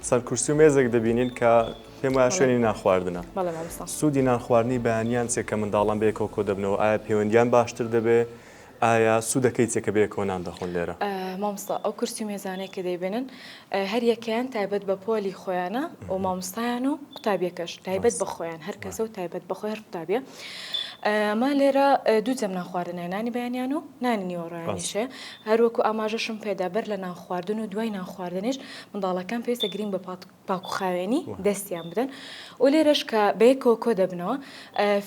چەند کورسی و مێزێک دەبینین کە پێم وایە شوێنی نان خواردنە. بەڵێ مامۆستا. سوودی نان خواردنی بەیانیان چیە کە منداڵان بەیەکەوە کۆدەبنەوە ئایا پەیوەندیان باشتر دەبێ؟ ئایا سوودەکەی چیە کە بەیەکەوە نان دەخۆن لێرە؟ مامۆستا ئەو کورسی و مێزانەی کە دەیبینن هەر یەکەیان تایبەت بە پۆلی خۆیانە و مامۆستایان و قوتابیەکەش تایبەت بە خۆیان هەر کەسە و تایبەت بە خۆی هەر قوتابیە ئەمە لێرە دوو جەم نان خواردنە نانی بەیانیان و نانی نیوەڕۆیانیشێ هەروەکو ئاماژەشم پێدا بەر لە نان خواردن و دوای نان خواردنیش منداڵەکان پێویستە گرینگ بە پاک و خاوێنی دەستیان بدەن و لێرەش کە بەیەکەوە کۆ دەبنەوە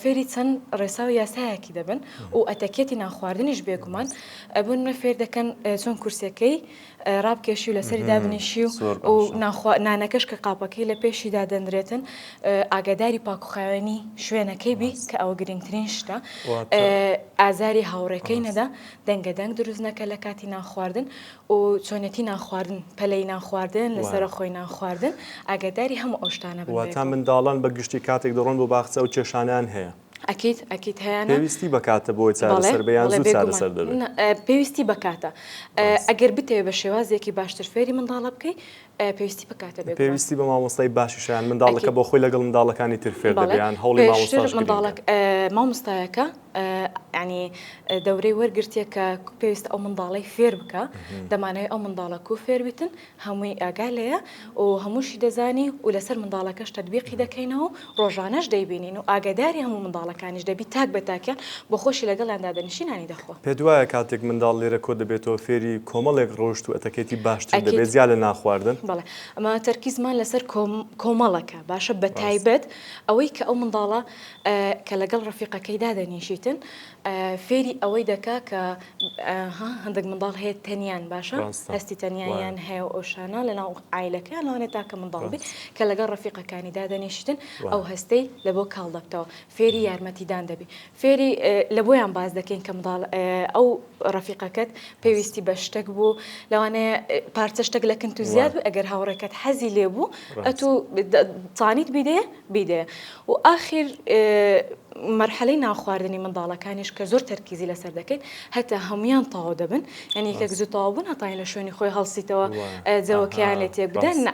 فێری چەند ڕێسا و یاسایەکی دەبن و ئەتەکێتی نان خواردنیش بێگومان بۆ نمونە فێر دەکەن چۆن کورسیەکەی ڕابکێشی و لەسەری دابنیشی و و نانەکەش کە قاپەکەی لە پێشی دادەنرێتن ئاگاداری پاک و خاوێنی شوێنەکەی بی کە ئەوە گرنگترین شتە ئازاری هاوڕێکەی نەدا دەنگە دەنگ دروست نەکە لە کاتی نان خواردن و چۆنێتی نان خواردن پەلەی نان خواردن لەسەرە خۆی نان خواردن ئاگاداری هەموو ئەو شتانە بن. واتا منداڵان بە گشتی کاتێک دەڕۆن بۆ باخچە ئەو کێشانەیان هەیە. ئەکید ئەکید هەیانە. پێویستی بە کاتە بۆی چارەسەر بێ یان زوو چارەسەر دەبێ؟ پێویستی بە کاتە ئەگەر بتەوێ بە شێوازێکی باشتر فێری منداڵە بکەی پێویستی بە کاتە بێگومان. پێویستی بە مامۆستای باشیشە یان منداڵەکە بۆ خۆی لەگەڵ منداڵەکانی تر فێر دەبێ یان هەوڵی مامۆستاش گرنگە؟ مامۆستایەکە یانی دەورەی وەرگرتیە کە پێویستە ئەو منداڵەی فێر بکا دەمانەوێ ئەو منداڵە کو فێر بیتن هەمووی ئاگا لێیە و هەمووشی دەزانی و لەسەر منداڵەکەش تەتبیقی دەکەینەوە و ڕۆژانەش دەیبینین و ئاگاداری هەموو منداڵەکانیش دەبی تاک بە تاکیان بۆ خۆشی لەگەڵیان دادەنیشی نانی دەخوا. پێت وایە کاتێک منداڵ لێرە کۆ دەبێتەوە فێری کۆمەڵێک ڕەوشت و ئەتەکێتی باشتر دەبێت جیا لە نان خواردن؟ بەڵێ ئەمە تەرکیزمان لەسەر کۆمەڵەکە باشە بەتایبەت ئەوەی کە ئەو منداڵە کە لەگەڵ ڕەفیقەکەی دادەنیشیتن فێری ئەوەی دەکا کە ها هەندێک منداڵ هەیە تەنیان باشە هەستی تەنیایان هەیە و ئەوشانە لەناو عایلەکەیان لەوانەیە تاکە منداڵ بێ کە لەگەڵ ڕەفیقەکانی دادەنیشتن ئەو هەستەی لە بۆ کاڵ دەبتەوە فێری یارمەتیدان دەبی فێری لە بۆیان باس دەکەین کە منداڵ ئەو ڕەفیقەکەت پێویستی بە شتێک بوو لەوانەیە پارچە شتێک لە کنت و زیاد بوو ئەگەر هاوڕێکەت حەزی لێ بوو ئەتوو توانیت بیدەیە بیدەیە و ئاخیر مەرحەلەی نانخواردنی منداڵەکانیش کە زۆر تەرکیزی لەسەر دەکەین هەتا هەمویان تەواو دەبن یعنی یەکێک زوو تەواو بوون هەتاین لە شوێنی خۆی هەڵسیتەوە جەوەکەیان لێ تێک بدەن نا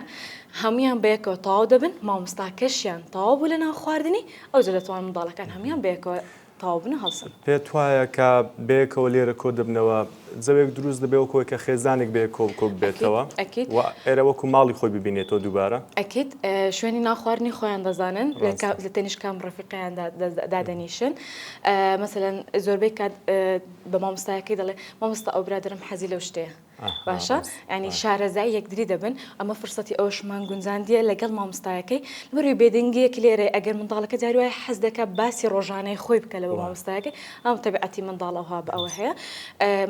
هەمویان بەیەکەوە تەواو دەبن مامۆستاکەشیان تەواو بوو لە نانخواردنی ئەوجا دەتوانن منداڵەکان هەمویان بەیەکەوە تەواو بن و هەڵسن. پێت وایە کە بەیەکەوە لێرە کۆ دەبنەوە جەوێک دروست دەبێ وەکو ئەوەی کە خێزانێک بەیەکەوە کۆ ببێتەوە ئەکید و ئێرە وەکو ماڵی خۆی ببینێتەوە دووبارە؟ ئەکید شوێنی نان خواردنی خۆیان دەزانن لە تەنیشت کام ڕەفیقیان دادەنیشن مەسەلەن زۆربەی کات بە مامۆستایەکەی دەڵێ مامۆستا ئەو برادەرم حەزی لەو شتەیە باشە ینی شارەزای یەکدری دەبن ئەمە فرسەتی ئەوشمان گونجاندیە لەگەڵ مامۆستایەکەی لەبەروی بێدەنگیەک لێرە ئەگەر منداڵەکە جاری وایە حەز دەکات باسی ڕۆژانەی خۆی بکە لە بۆ مامۆستایەکەی ئەم تەبیعەتی منداڵ ئەوها بە ئەوە هەیە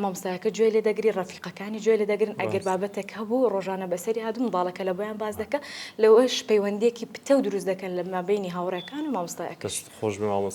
مامۆستایەکە گوێ لێ دەگری ڕەفیقەکانی گوێ لێ دەگرن ئەگەر بابەتێک هەبوو ڕۆژانە بەسەری هاتبوو منداڵەکە لە بۆیان باس دەکا لەوەش پەیوەندیەکی پتەو دروست دەکەن لە مابەینی هاوڕێکان و مامۆستایەکەش. دەست خۆش بێ مامۆستا.